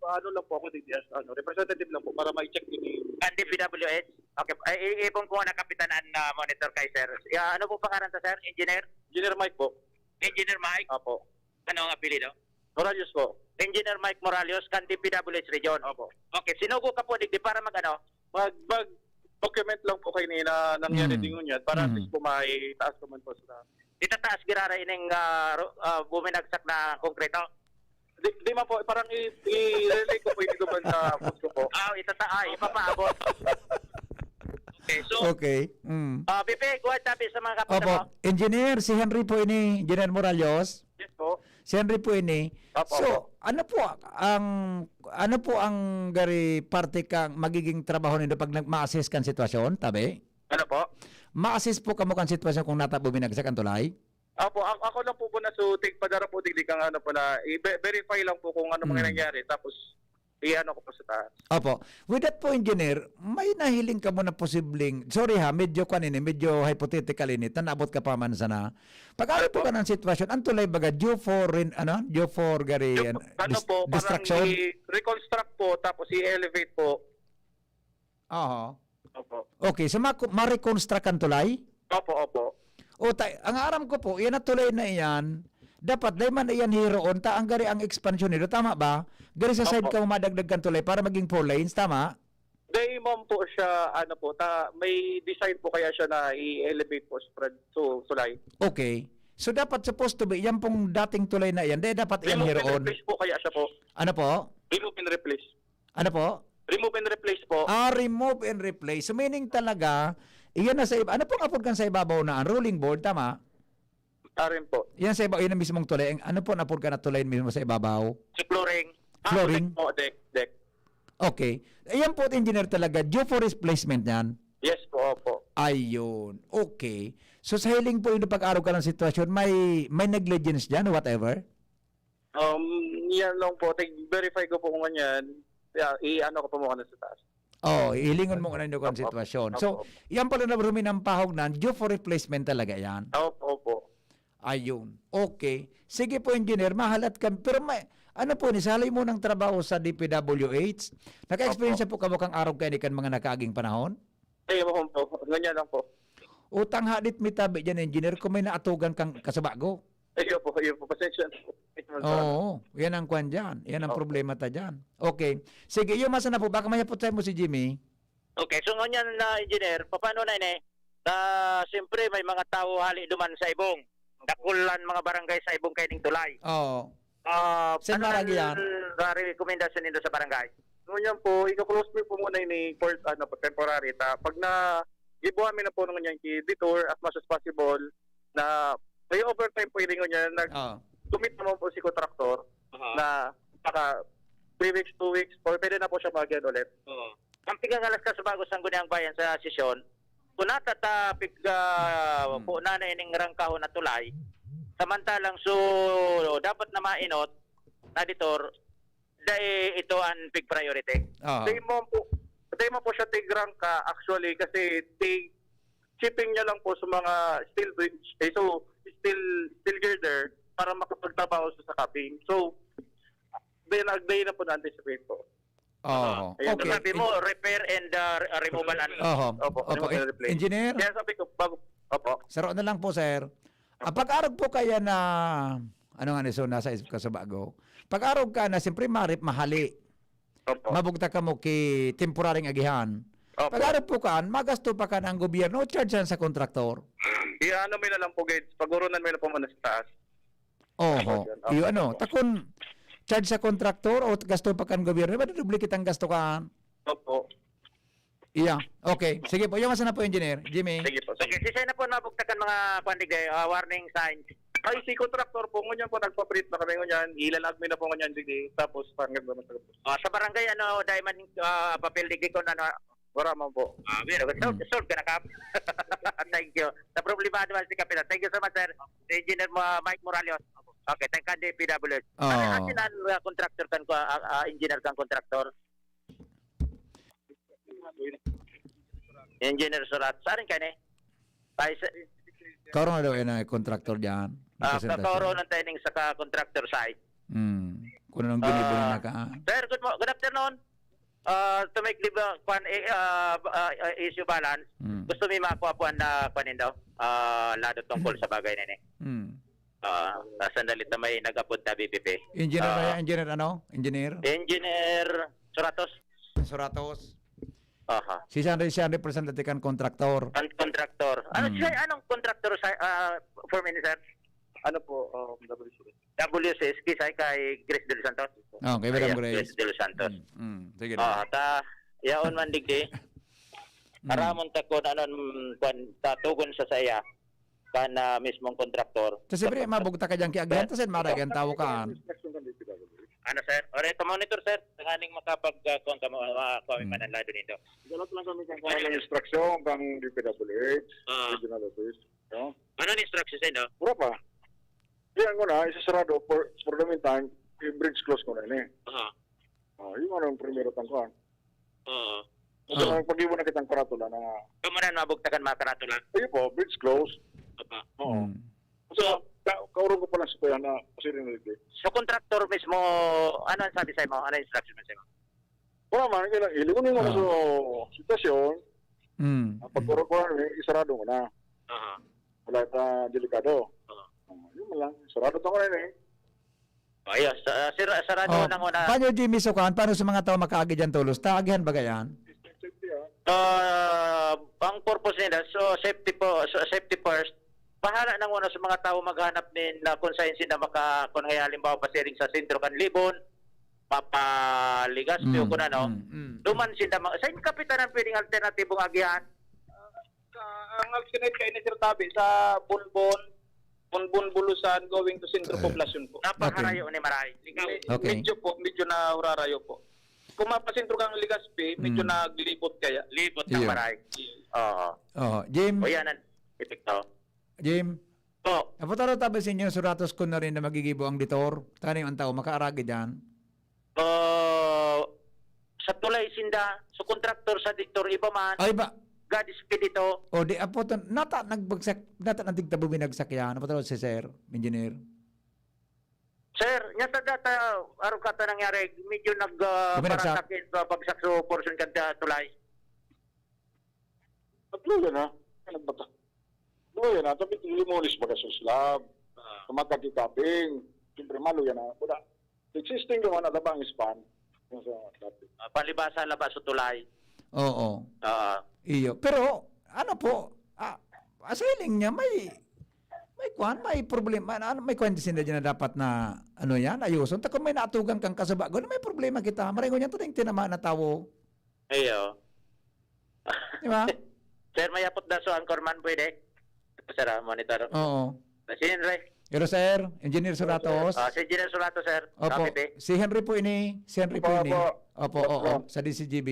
Ano lang po ako digdi, as, ano, representative lang po para ma-check din yung Ang D P W H? Okay. Ay, i-, ibon ko nga na kapitan ang, ah, monitor kay sir. Ya, ano po pangalan ta, sir? Engineer? Engineer Mike po. Engineer Mike? Opo. Ano ang apelyido? Morales po. Engineer Mike Morales, kan D P W H region. Opo. Okay, sinugo ka po digdi para mag-ano? Mag, mag-document lang po kayo na nangyari Mm. din yun yan. Para at Mm. least po may taas naman po sa Itataas girara ining, ah, ro-, ah, buminagsak na konkreto? Di, di man po, parang i-, i-relay ko po yung iba sa post ko po. Ah, itata-, ah, ipapaabot. Okay, so, Okay. Mm. ah, Pipe, go ahead, tabi sa mga kapatid Opo. mo. Engineer, si Henry po ini, Engineer Morales. Yes po. Si Henry po ini. Opo, So, opo. ano po ang, ano po ang gari parte kang magiging trabaho nindo pag nag-ma-assess kan sitwasyon, tabi? Ano po? Ma-assess po kamo kan sitwasyon kung nata buminagsak ang tulay? Opo, ako, ako lang po po na so, tig-, padara po digdi kang ano po na, i-ve-, verify lang po kung ano mga Hmm. nangyari. Tapos, i-ano ko po sa taas. Opo. With that po, Engineer, may nahiling ka mo na posibleng, sorry ha, medyo kwan ini, medyo hypothetical ini, ta naabot ka pa man sana. Pag-ari po Opo. ka ng sitwasyon, ang tulay baga, due for, rin-, ano, due for gari, Due an-, po, ano dis-, po, parang destruction? i-reconstruct po, tapos i-elevate po. Oho. Opo. Okay, so maku-, ma-reconstruct ang tulay? Opo, opo. O, ta-, ang aram ko po, yan ang tulay na iyan, dapat dai man iyan hiroon, ta ang gari ang expansion nito, tama ba? Gari sa side Opo. ka madagdag kang tulay para maging four lanes, tama? Dai man po siya, ano po, ta-, may design po kaya siya na i-elevate po, spread, so, tulay. Okay. So, dapat supposed to be, yan pong dating tulay na yan, dai dapat iyan Remove and hiroon. replace po kaya siya po. Ano po? Remove and replace. Ano po? Remove and replace po. Ah, remove and replace. So, meaning talaga, iyan na sa iba-, ano pong apod kan sa ibabaw na? Ang rolling board, tama? Arin po. Yan sa iba-, yun ang mismong tulay. Ang ano po, napod ka na tulay mismo sa ibabaw? Sa flooring. Ah, Flooring? deck po, deck, deck. Okay. Ayan po, engineer talaga. Due for replacement yan? Yes po, opo. Ayun. Okay. So, sa hiling po yung pag-araw ka ng sitwasyon, may, may negligence dyan, whatever? Um, yan lang po. Tig-verify ko po kung ano yan. Yeah, i-ano ko po muna sa taas. Oh, hilingon mo na yung sitwasyon. So, yan pala na ruminampahog na, due for replacement talaga yan. Opo, opo. Ayun. Okay. Sige po, engineer, mahalat kami. Pero may, ano po, ni saloy mo ng trabaho sa D P W H? Naka-experience po kamo kan arog kaini kan mga nakaaging panahon? Ay, opo po. Ganyan lang po. Utang hadit mi tabi dyan, engineer, kung may naatugan kang kasabago. Ay, opo, ayun po. Pasensya na po. Oo, yan ang kwan dyan. Yan ang problema ta dyan. Okay. Sige, yung masa na po. Baka may hapot sa'yo mo si Jimmy. Okay, so ngunyan na engineer, paano na ini? Ta, siyempre, may mga tao hali duman sa Ibong. Dakulan mga barangay sa Ibong kaining tulay. Oo. Ah, Sen ano Maragi ang yan. Rekomendasyon nindo sa barangay? Ngunyan po, i-close mi po muna ini for, ano, temporary. Ta, pag na, gibuhan mi na po ngunyan ki detour as much as possible na may overtime po ini ngunyan. Nag-commit naman po si kontraktor na baka three weeks, two weeks, or pwede na po siya mag-yan ulit. Oo. Ang pigangalas ka sa bago sa Sangguniang Bayan sa sesyon, kung natata pig, ah, Hmm. po na na ining rangkahon na tulay, samantalang so, dapat na mainot, na editor, dai ito ang big priority. Aha. Dai mo po, dai mo po siya tigrangka, actually, kasi tig-, shipping niya lang po sa mga steel bridge, eh, so, steel, steel girder para makapagtrabaho sa, sa cabin. So, then, nagdai na po na-anticipate po. Oo. Ayun. Okay. Sabi mo, repair and, ah, re-, removal and Oho. Opo, Opo. removal and replace. Engineer? Kaya sabi ko, bago, opo. Saro na lang po, sir. Ah, pag-arog po kaya na, ano nga ni, so, nasa isip ka sa bago? Pag-arog ka na, siyempre, marip, mahali. Opo. Mabugtak ka mo ki temporaring agihan. Opo. Pag-arog po ka, magasto pa ka ng gobyerno, charge yan sa kontraktor. Iano mo na lang po, guys. Pag-urunan mo na po muna sa taas. Oho. Opo, yun. Iyo, Opo, ano, opo. Takon, charge sa kontraktor o gasto pa kan gobyerno? Madudubli kitang gasto kan. Opo. Iya. Okay. Sige po. Yung asa na po, engineer? Jimmy? Sige po, sige. Okay, sisay na po mabugtakan mga kwan digdi, ah, warning signs? Ay, si kontraktor po, ngunyan po, nagpa-print na kami ngunyan. Ilalag mi na po ngunyan, sige. Tapos, parang ganda na sa Ah, sa barangay, ano, Diamond, ah, papel digdi ko na, na Wala man po. Ah, pero solve, Hmm. solve ka na, Kap. Thank you. Sa problemado man si Kapitan. Thank you so much, sir. Si Engineer Mo-, Mike Morales. Okay, thank you, D P W H. Ah. Ano, asin ang, uh, contractor kan, uh, uh, engineer kan contractor? Engineer Surat. Saan ka ni? Ay, sa Karon na daw yan ang contractor dyan. Ah, Representative. Kakaroon ng training sa ka-contractor site. Hmm. Kung anong ginibo Ah, na ka, ah. Sir, good mo-, good afternoon. Ah, to make the ba-, kwan, eh, ah, ah, ah, issue balance, Hmm. gusto mi makuha po ang, ah, kwan nindo, ah, lado tungkol Hmm. sa bagay na ini. Hmm. Ah, ah, sandali ta may nag-abot na B P P. Engineer na Ah. yan, engineer ano? Engineer? Engineer Suratos. Suratos. Aha. Si Sandro, si Sandro, representative kan kontraktor. Ang kontraktor. Ano Hmm. siya, anong kontraktor sa, ah, for me, sir? Ano po, um, W C S? W C S, kisay kay Grace De Los Santos. Oh, kay Madam Ayan, Grace. Grace De Los Santos. Mm, mm. Sige na. Ah, ta, yaon man digdi. Mm. Aramon ta kun ano, mm, kwan, ta tugon sa saya. Kan, ah, mismong kontraktor. Kasi, pre, mabugtak ka dyan kay agihan, tas yan, marag ang tao ka. Ano, sir? Ore, pa-monitor, sir. Tanganing makapag, ah, kuwan ka mo, ah, kuwan Hmm. man ang lado nindo. Galat lang kami kung ano ang instruction kang D P W H, Ah. Regional Office. No? Ano ang instruction sa inyo? Wala pa. Yan ko na, isasarado for, for the meantime, yung bridge close ko na yun eh. Aha. Oh, yung ano yung primero tang kuan. Oo. Kasi Ah. ang pag-iwan na kitang karatula na Kamunan mabugtakan mga karatula? Ayun po, bridge close. Apa. Oo. Hmm. So, ka kaurog ko pa lang sa kuya na kasi rin ulit eh. So, contractor mismo, ano ang sabi sa imo? Ano ang instruction mo sa imo? Wala man, kaya ilingon mo Ah. sa sitwasyon, Hmm. ang pagkurog-kurog, eh, isarado mo na. Aha. Wala ta delikado. Oo. Oh, yun lang. Sarado ta ko na yun eh. Ayos. Ah, sira-, sarado Oh, na muna. Paano, Jimmy, sukan? Paano sa mga tao makaagi dyan tulos? Taagihan ba yan? Ah, ang purpose nila, so safety po, so safety first. Bahala na muna sa mga tao maghanap nin, na kung saan sila maka-, kung halimbawa pasiring sa sentro kan Libon, Papa Legazpi o Mm, kung ano. Mm, mm. Duman sila ma-, sa inyong kapitan ang pwedeng alternatibong agihan? Ah, ang alternate kayo ni Sir Tabi sa Bonbon, Bonbon Bulusan going to Centro Ay. Poblacion po. Napakaharayo Okay. ni Maray. Ikaw? Me-, Okay. Medyo po, medyo na hurarayo po. Kung mapasentro kang Legazpi, medyo Mm. naglibot kaya. Libot ng Iyo. Maray. Oo. Oo. Jim? O yan ang epekto. Jim? Po. Naputaro tabi sa inyo, suratos ko na rin na magigibo ang ditor. Tani ang tao, makaaragi dyan. Ah, sa tulay sinda, so kontraktor sa detour, iba man, Ay ba? Godspeed ito. O, di apo to, nata nagbagsak, nata nagdigta buminagsak yan. Ano pa tawag si Sir, Engineer? Sir, nya ta data, araw ka ta nangyari, medyo nag, ah, Buminagsak. Parasak in, ah, bagsak so portion kan, ah, tulay. Tatlo yan, ha? Ano ba ta? Tatlo yan, ha? Tapi limolis baga sa slab. Ah. Tumatag yung capping. Siyempre, malo yan, ha? Wala. Existing naman, ano ba ang span? Yung sa capping. Ah, palibasa, labas sa tulay. Oo. Ah. Iyo. Pero, ano po, ah, sa hiling niya, may, may kwan, may problema, ano, may kwan sinda dyan na dapat na, ano yan, ayuson. Ta kung may naatugan kang kasaba, gano'n, may problema kita. Maringon yan, tating tinamaan na tawo. Iyo. Di ba? Sir, may apot da so anchorman, pwede? Sir, ah, monitor. Oo. Si Henry. Hello, sir. Engineer Suratos. Ah, si Engineer Suratos, sir. Opo. Okay, si Henry po ini. Si Henry po Opo, ini. opo. Opo, Yes, oo. sir. Sa D C G B.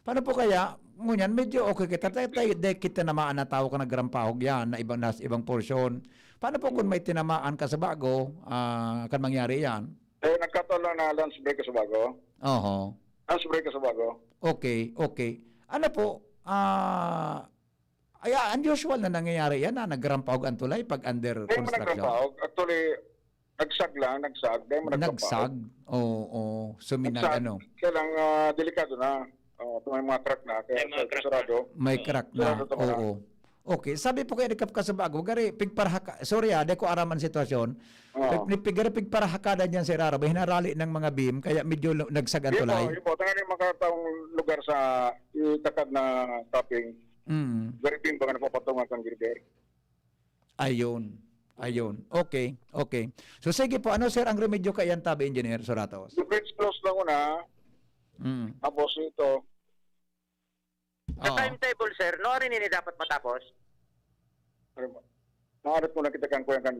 Paano po kaya? Ngunyan, medyo okay kita. Tayo, tayo, dahil kita naman na tao ka nagrampahog yan na ibang, nas, ibang portion. Paano po kung may tinamaan ka sa bago? Ah, kan mangyari yan? Eh, nagkataon lang na lunch break ka sa bago. Oho. Lunch break ka sa bago. Okay, okay. Ano po? Ah, ay, ah, unusual na nangyayari yan, ah, nagrampahog ang tulay pag under Hindi mo construction. nagrampahog. Actually, nagsag lang, nagsag. Dahil mo nagrampahog. Nagsag? Oo, oo. Suminag, Nagsag. ano? Kaya lang, ah, delikado na. Ah, kung may mga crack na, kaya May mga sa- crack na. sarado. May Oo. crack na. Sarado to, Oo. Okay. Sabi po kaya ni Kap Kasabago, gari, pigparahaka, sorry, ah, di ko aram ang sitwasyon. Oo. Pig-, ni-, pig-, gari, pigparahakada dyan sa irarab, hinarali ng mga beam, kaya medyo lu-, nagsag ang Yun po, tulay. yun po. Tangan yung mga taong lugar sa itakad na topping. Mm. Very big mga napapatungan kang girder. Ayun. Ayun. Okay. Okay. So, sige po. Ano, sir, ang remedyo kaiyan tabi, Engineer Suratos? The bridge close lang una. Mm. Tapos ito. Sa Oo. timetable, sir, no, rin ini dapat matapos? Ano ba? Maarit muna kita kang kuya kan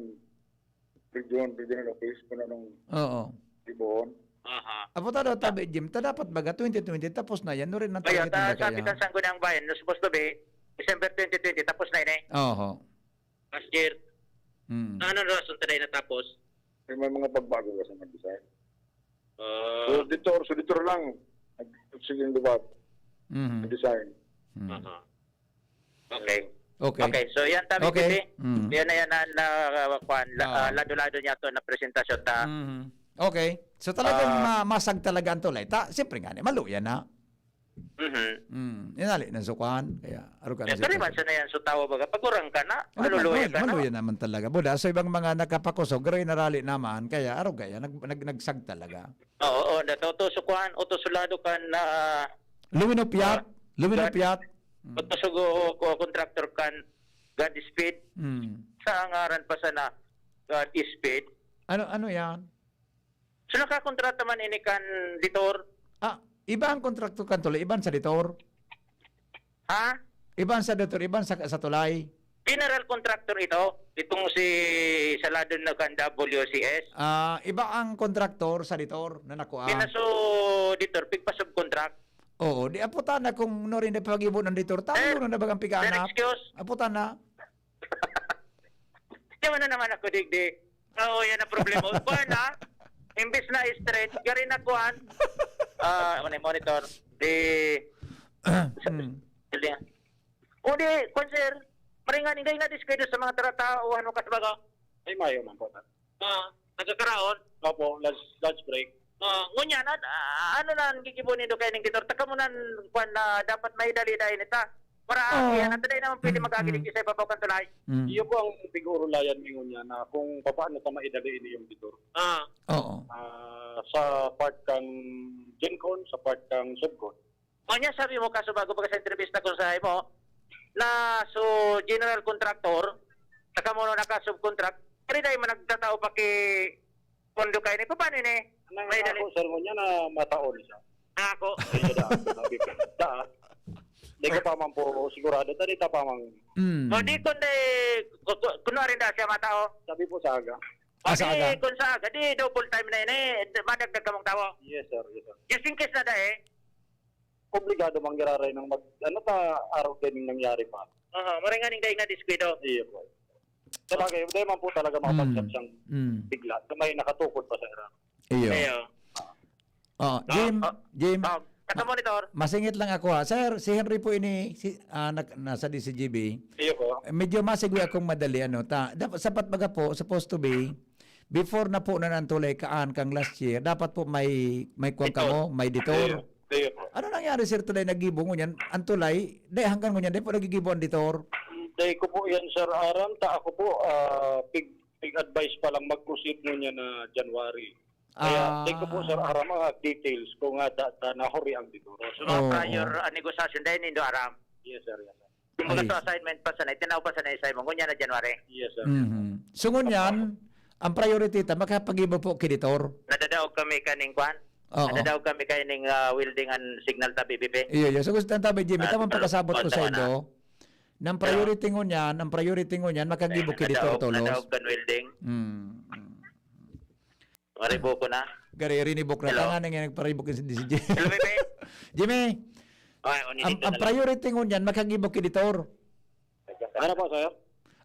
region, regional office, kung anong Oo. Dibohon. Aha. Apo ta daw tabi, Jim, ta dapat baga twenty twenty, tapos na yan. Nurin ang Kaya twenty twenty ta, sabi kaya. ta sa Sangguniang Bayan, no, supposed to be, December twenty twenty, tapos na yun eh. Oho. Last year. Mm. Na ano rason tayo natapos? May, may mga pagbago ka sa mag-design. Ah. So, dito, so dito lang. Nag-, sige, di ba? Mhm. Design. Mm. Aha. Okay. Okay. Okay, so yan, tabi Okay. Titi. Mm. Yan na yan na, na, uh, kwan, la-, Ah. uh, lado-lado niya to na presentasyon ta. Mhm. Okay. So talagang Ah. ma-, masag talaga ang tulay. Ta, siyempre nga, ni, maluya na. Mhm. Mm. Yan, ali, nasukuan. Kaya, aruga na Yan, siya. Taliban siya na yan, so tawa baga, pagurang ka na, Ano ba, maluluya mal-, ka na. maluya naman talaga. Buda, so ibang mga nakapakusog, garo inarali naman, kaya aruga yan, nag-, nag-, nagsag talaga. Oo, oo, natutusukuan, utusulado ka na, Luminupyat. ah, Luminupyat. God, Mm. utusog o, o, contractor kan God Speed. Mm. Sa ngaran pa sana, God Speed. Ano, ano yan? So, nakakontrata man ini kan Detour. Ah, iba ang kontraktor kan Tulay, iba sa Detour. Ha? Iba sa Detour, iba sa, sa Tulay. General contractor ito. Itong si Saladon na kan W C S. Ah, iba ang kontraktor sa Detour na nakuha. Pinaso Detour, pigpa-subcontract. Oo, di aputan na kung no rin na pag-ibo ng Detour. Tao Sir, na bagang sir, piganap. Excuse. Aputan na. Yaman na naman ako, digdi. Oo, yan ang problema. Kuan, ha? Imbis na straight, gari na kuan. Ah, ano yung monitor? Di, Hmm. O di, kuan, sir. Maringan, hindi na diskuido sa mga taratao, ano, kasi baga. Ay, mayo man po, sir. Ah, nagkakaraon? Opo, lunch, lunch break. Ah, ngunyan, an-, ah, ano na ang gigibo nindo kay ning Detour? Taka mo nan, kuan na dapat maidali dahil nita. Para Oo. Yan, ang taday naman pwede Mm, mag-agilid mm. Sa ibabaw kan tulay. Mm. Iyo po ang siguro layan mi ngunyan na kung papaano ta maidali ini yung Detour. Ah. Oo. Ah, sa part kang Gencon, sa part kang Subcon. O niya, sabi mo, kaso bago pa sa entrevista ko sa imo, na so general contractor, saka mo naka-subcontract, kaya dahil man nagtatao pa ki pondo kayo ni, paano ini? Nang May dali. Ako, sir, mo niya na mataon siya. Ah, ako? Ay, siya daan, sabi ko. Daan. Di ko pa man po sigurado. Tadi ta pa man. Mm. O, di kundi, ku-, ku-, kunwari na siya matao. Sabi po sa aga. O, Ah, sa di, aga. Kung sa aga, di double time na ini, madagdag ka mong tawo. Yes, sir. Yes, sir. Just in case na dahil. Obligado mang giraray ng mag-, ano ta, araw din nangyari pa. Aha, maring aning dahil na diskuido. Iyo po. Sabagay, dahil man po talaga mga Mm. pagkat siyang Mm. bigla, na may nakatukod pa sa ira. Iyo. Iyo. Oh, Ah, Jim, ah, Jim. ah, Sa monitor. Masingit lang ako, ha. Sir, si Henry po ini, si, ah, nag-, nasa D C G B. Iyo po. Eh, medyo masigwi akong madali, ano, ta-, dapat, sapat baga po, supposed to be, before na po na ang tulay kaan kang last year, dapat po may, may kuwan Detour. kamo, may detour. Iyo, iyo po. Ano nangyari, sir, tulay nagibo ngunyan? Ang tulay, di, hanggang ngunyan, di po nagigibo ang detour? Di ko po yan, sir, aram. Ta ako po, ah, pig-, pig-advise pa lang mag-proceed ngunyan na January. Kaya, Ah. Thank you po, sir, aram ang details kung nga da, da, nahuri ang detour. So, mga Oo. prior, ah, negosasyon, dahil nindo aram. Yes, sir, yes, sir. Kumbaga Ay. sa assignment pa sana, itinaw pa sana sa imo, ngunyan na January. Yes, sir. Mhm. So, ngunyan, ang priority ta, makapagibo po ki detour. Nadadaog kami kaning kwan? Oo. Nadadaog kami kaning, ah, welding and signal ta, B B P. Iyo, iyo. So, gusto ta, B J, may Ah, tamang talo. pakasabot ko Punta sa ka na. indo. Nang Hello? priority ngunyan, ang priority ngunyan, makagibo ki detour Nadaog, tolos. nadaog kan welding. Mm, mm. Maribok ko na. Gari, rinibok na. Hello? Tanga na nga nagparibok yung si D C J. Hello, Pepe. Jimmy, Ay, ang, unidito ang na lang. priority ngunyan, makagibo ki detour. Ano po, sir?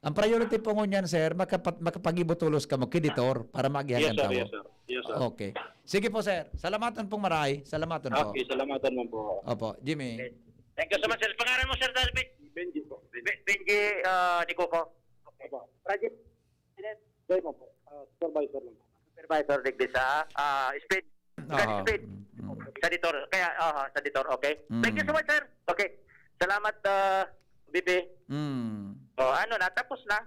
Ang priority po ngunyan, sir, makapat-, makapagibo tolos kamo ki detour para maagihan Yes, kan sir. tawo. Yes, sir. Yes, sir. Okay. Sige po, sir. Salamatan pong maray. Salamatan po. Okay, salamatan mo po. Opo, Jimmy. Thank you so much, sir. Pangalan mo, sir, Dalvin? Benji po. Be-, Benji, ah, ni Coco. Opo. Rajiv. Dai mo po. Ah, supervisor lang po. Supervisor, digdi sa, ah, speed. Sa Aha. speed. Mm, mm. Sa detour. Kaya, aha, sa detour. Okay. Thank you so Mm. much, sir. Okay. Salamat, ah, B P. Mm. Oh, ano na, tapos na.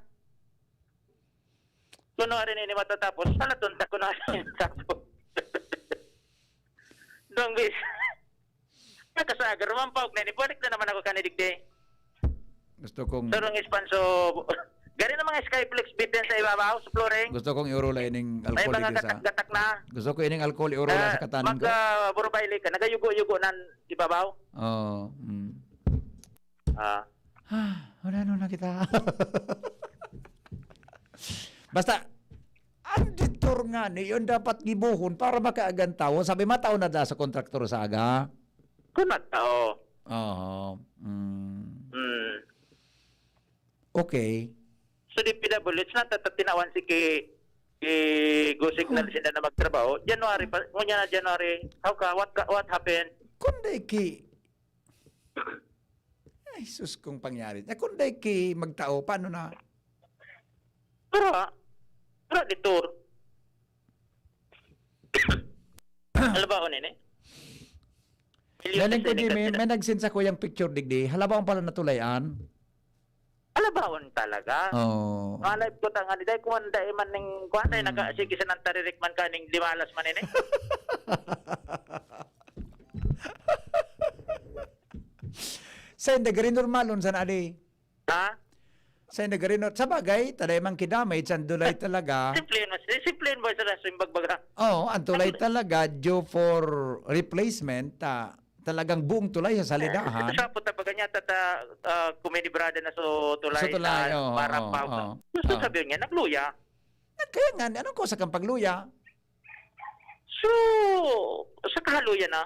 Kuno rin ini matatapos. Palaton ta kuno rin tapos. Dong bis. Nakasagar man pa, og na, ibalik na naman ako kani digdi. Gusto kong Sarong ispanso, gari na mga skyflakes bitin sa ibabaw, sa flooring. Gusto kong iurola ining May alcohol mga digdi sa gatak-gatak na. Gusto ko ining alcohol iurola Ah, sa katanan ko. Magka-, burubaili ka, nagayugo-yugo na ibabaw. Oo, mm. Ah. Ah, wala nung nakita. Basta, ang detour nga ni, yun dapat gibohon para makaagan tawo. Sabi, matao na da sa kontraktor sa aga. Kung nagtao. Oo. Mm. Mm. Okay. So, D P W H na, tata-, tinawan si ki, ki Go Signal Oh. sila na magtrabaho. January pa, ngunyan na January. How ka? What ka, what happened? Kundi ki, ay, sus, kung pangyari. Eh, kundi ki magtao, paano na? Pero, ah, pero detour. Ano ba ako nini? Galing ko, Jimmy, may nag-send sa kuyang picture digdi. Halabaon pala natulayan. Halabaon talaga. Oo. Malay ko ta nga, di dahil kuwan, dahil man ning, kuwan, dahil Hmm. naga-, sige, sa nang taririk man ka, ning limalas man ini. Sa hindi, gari normalon, sana, ali? Ha? Sa hindi, gari nor-, sa bagay, taday man ki damage, ang dulay talaga. Simple yun, mas-, simple yun, boy, sa simbag baga. Oo, ang tulay Ang talaga, due for replacement, ah, talagang buong tulay sa salidahan. Sa puta baga niya, tata, ah, kuminibrada na so tulay, So, tulay, ah, oo, para oo, pa-, oo, gusto oo. sabihin niya, nagluya. Kaya nga, anong kosa kang pagluya? So, sa kahaluyan na.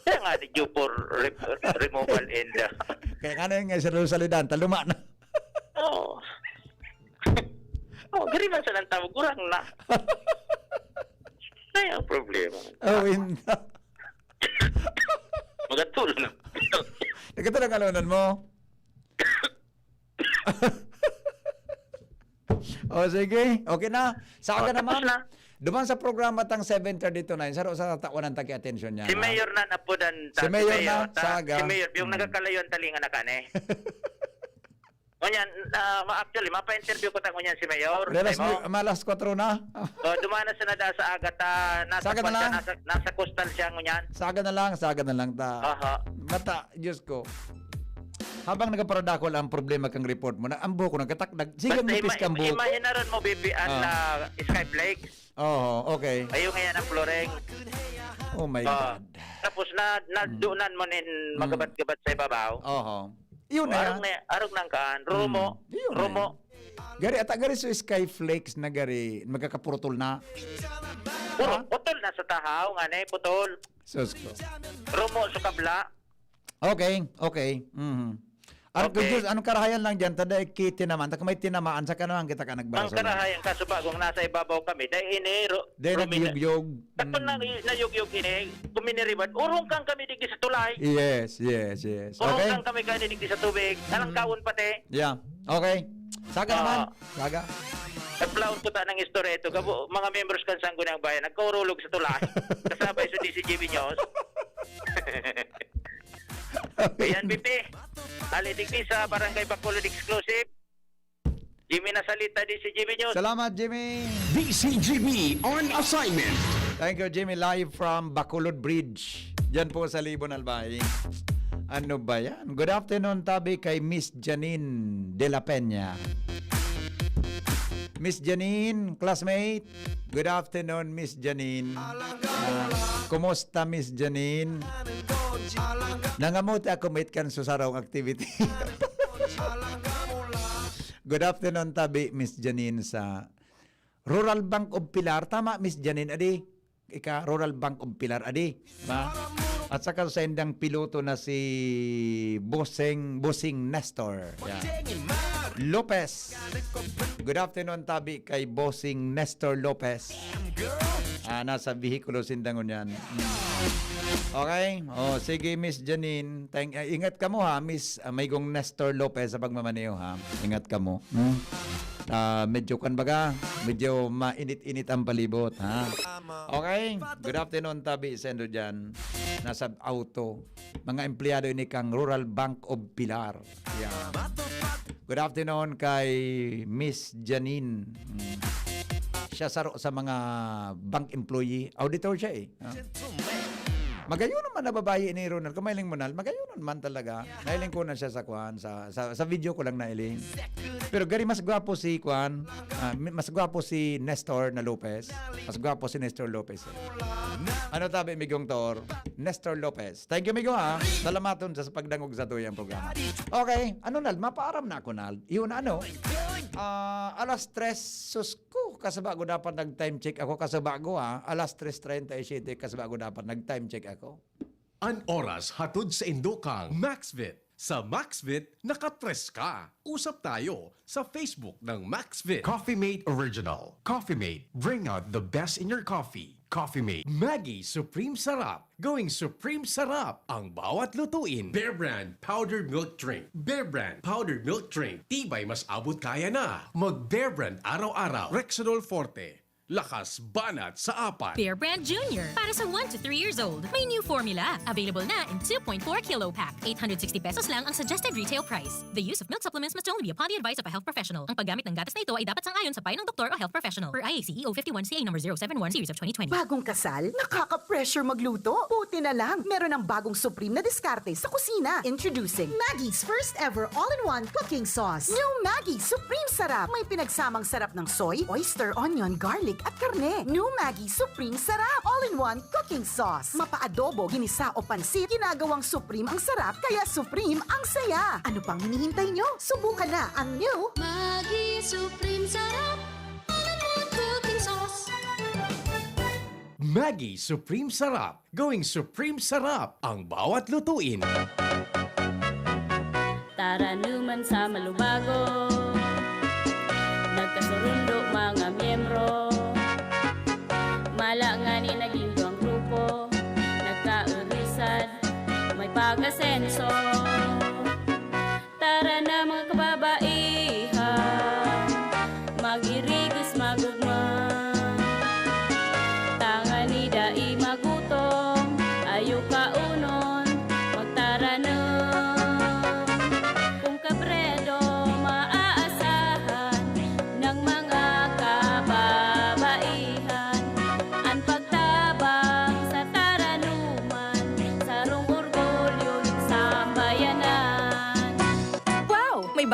Kaya nga, di due for re-, removal and, uh, Kaya nga na yun nga, sa salidahan, taluma na. Oo. Oh, gari man sa nang tawag, kurang na. Kaya ang problema. Oh, win. Magatol na. Nagkatalang alonan mo? O, sige. Okay na. Sa aga Oh, tapos naman, na. duman sa programa tang seven thirty to nine, saro sa tatawan ang taki-atensyon niya, Si ha? Mayor na napudan ta, Si si Mayor na, Mayor ta, sa aga. si Mayor, yung Hmm. nagkakalayo ang talinga na kani. Ngunyan, ah, ma-, actually, mapa-interview ko ta ngunyan si Mayor. May alas Ay, mo? nue-, may alas kwatro na. Oh, dumana siya na da sa aga ta, nasa Sa aga na kwan siya, lang. nasa, nasa coastal siya ngunyan. Sa aga na lang, sa aga na lang ta. Aha. Mata, Diyos ko. Habang nagaparadakol ang problema kang report mo, na, ang buhok ko nagkatakdag. Sige, Basta mipis ima-, kang buhok. imahinaran mo, B P, ang, Ah. ah, Skyflakes. Oo, okay. Ayun nga yan ang flooring. Oh my Ah, God. tapos na, na, Mm. dunan mo nin Mm. magabat-gabat sa ibabaw. Oho. Yun na Arog yan. na, arog nang kaan. Rumo. Mm. Yun na Rumo. yan. Gari, ata gari so Skyflakes na gari, magkakapurutol na. Puro, Ha? putol na sa tahaw, nga na eh, putol. Sus ko. Rumo sa kabla. Okay, okay. Mhm. Ang Okay. Diyos, anong karahayan lang diyan? Tada ikiti naman, ta kung may tinamaan, saka naman kita ka Ang nagbaraso na. Karahayan, kaso ba, kung nasa ibabaw kami, dahil ini, ro-, Dahil rumin-, nagyugyog. Tapos Mm. na, nagyugyog ini, kung miniriban, urungkan kami digdi sa tulay. Yes, yes, yes. Okay. Urungkan kami kaya digdi sa tubig. Alang Mm. kaon pati. Yeah. Okay. Saga Ah. naman. Saga. Nagplaon ko ta ng istorya ito. Gabo, mga members kan Sangguniang Bayan, nagkaurulog sa tulay. Kasabay sa D C G B News. Okay. Ayan, Pipi. Ali digdi sa Barangay Bacolod Exclusive. Jimmy Nasalita, D C G B News. Salamat, Jimmy. D C G B on assignment. Thank you, Jimmy. Live from Bacolod Bridge. Diyan po sa Libon, Albay. Ano ba yan? Good afternoon, tabi kay Miss Janine de la Peña. Miss Janine, classmate. Good afternoon, Miss Janine. Ah, kumusta, Miss Janine? Nangamuti ako, mate, kan susarong activity. Good afternoon, tabi, Miss Janine sa Rural Bank of Pilar. Tama, Miss Janine, adi? Ika, Rural Bank of Pilar, adi? Ba? At saka sa indang piloto na si Bossing, Bossing Nestor. Yan. Lopez. Good afternoon, tabi kay Bossing Nestor Lopez. Ah, nasa vehikulo sinda ngunyan. Mm. Okay? Oh, sige, Miss Janine. Thank, ah, ingat kamo ha, Miss, ah, Maygong Nestor Lopez sa pagmamaneho ha. Ingat kamo. Hmm? Ah, medyo kan baga, medyo mainit-init ang palibot ha. Okay? Good afternoon, tabi sendo diyan. Nasa auto. Mga empleyado ini kang Rural Bank of Pilar. Yeah. Good afternoon kay Miss Janine. Mm. Siya saro sa mga bank employee. Auditor siya eh. Ah. Magayon naman na babae ni Ronald. Kung mahiling mo, Nal, magayon naman talaga. Nahiling ko na siya sa kwan, sa, sa, sa video ko lang nailing. Pero gari mas gwapo si kwan, ah, mi-, mas gwapo si Nestor na Lopez. Mas gwapo si Nestor Lopez. Ano tabi, Migong Tor? Nestor Lopez. Thank you, Migo, ha. Salamaton sa, sa pagdangog sa tuyang programa. Okay, ano, Nal? Mapaaram na ako, Nal. Yun, ano? Ah, alas tres, sus ko, kasabago dapat nag-time check ako, kasabago, ha. Alas tres treinta y siete, kasabago dapat nag-time check ako. An oras hatod sa indokang Maxvit. Sa Maxvit, nakatres ka. Usap tayo sa Facebook ng Maxvit. Coffee Mate Original. Coffee Mate, bring out the best in your coffee. Coffee Mate. Maggi Supreme Sarap. Going Supreme Sarap ang bawat lutuin. Bear Brand Powdered Milk Drink. Bear Brand Powdered Milk Drink. Tibay mas abot kaya na. Mag Bear Brand araw-araw. Rexidol Forte. Lakas banat sa apat. Bear Brand Junior, para sa one to three years old. May new formula. Available na in two point four kilo pack. Eight hundred sixty pesos lang ang suggested retail price. The use of milk supplements must only be upon the advice of a health professional. Ang paggamit ng gatas na ito ay dapat sang-ayon sa payo ng doktor o health professional. Per I A C E O fifty-one C A number zero seven one series of twenty twenty. Bagong kasal? Nakaka-pressure magluto? Buti na lang, meron ng bagong Supreme na diskarte sa kusina. Introducing Maggi's first ever all-in-one cooking sauce. New Maggi Supreme Sarap. May pinagsamang sarap ng soy, oyster, onion, garlic, at karne. New Maggi Supreme Sarap. All-in-one cooking sauce. Mapa-adobo, ginisa o pansit, ginagawang Supreme ang sarap, kaya Supreme ang saya. Ano pang hinihintay nyo? Subukan na ang new Maggi Supreme Sarap. All-in-one cooking sauce. Maggi Supreme Sarap. Going Supreme Sarap ang bawat lutuin. Taranuman sa Malubago, nagkasurundo mga miyembro. Mala ngani naging duwang grupo, nagkaurusad, may pag-asenso. Tara na, mga kababaihan, mag-irigos, magugma. Tangani dai magutom, ayo kaunon, magtaranom. Kung kabredo maaasahan ng mga kababaihan, an pagtabang sa taranuman, sarong orgulyo nin sambayanan.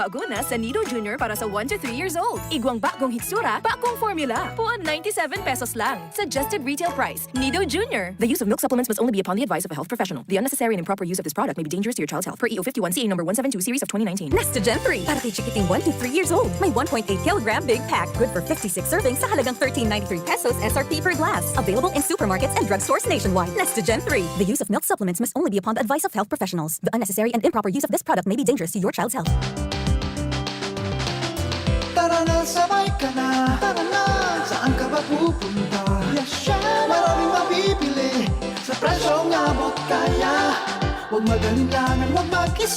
Pago na sa Nido Junior para sa one to three years old. Igwang bagong hitsura, bagong formula. Puon ninety-seven pesos lang. Suggested retail price. Nido Junior. The use of milk supplements must only be upon the advice of a health professional. The unnecessary and improper use of this product may be dangerous to your child's health. Per E O fifty-one C A number one seven two series of twenty nineteen. Nest Gen three, para kay chikiting one to three years old. May one point eight kilogram big pack, good for fifty-six servings sa halagang thirteen ninety-three pesos S R P per glass. Available in supermarkets and drugstores nationwide. Nest Gen three. The use of milk supplements must only be upon the advice of health professionals. The unnecessary and improper use of this product may be dangerous to your child's health. Tara na, sabay ka na. Tara na, saan ka ba pupunta? Yes, chef! Maraming mabibili sa presyong abot kaya. Huwag mag-alinlangan, huwag mag-isa.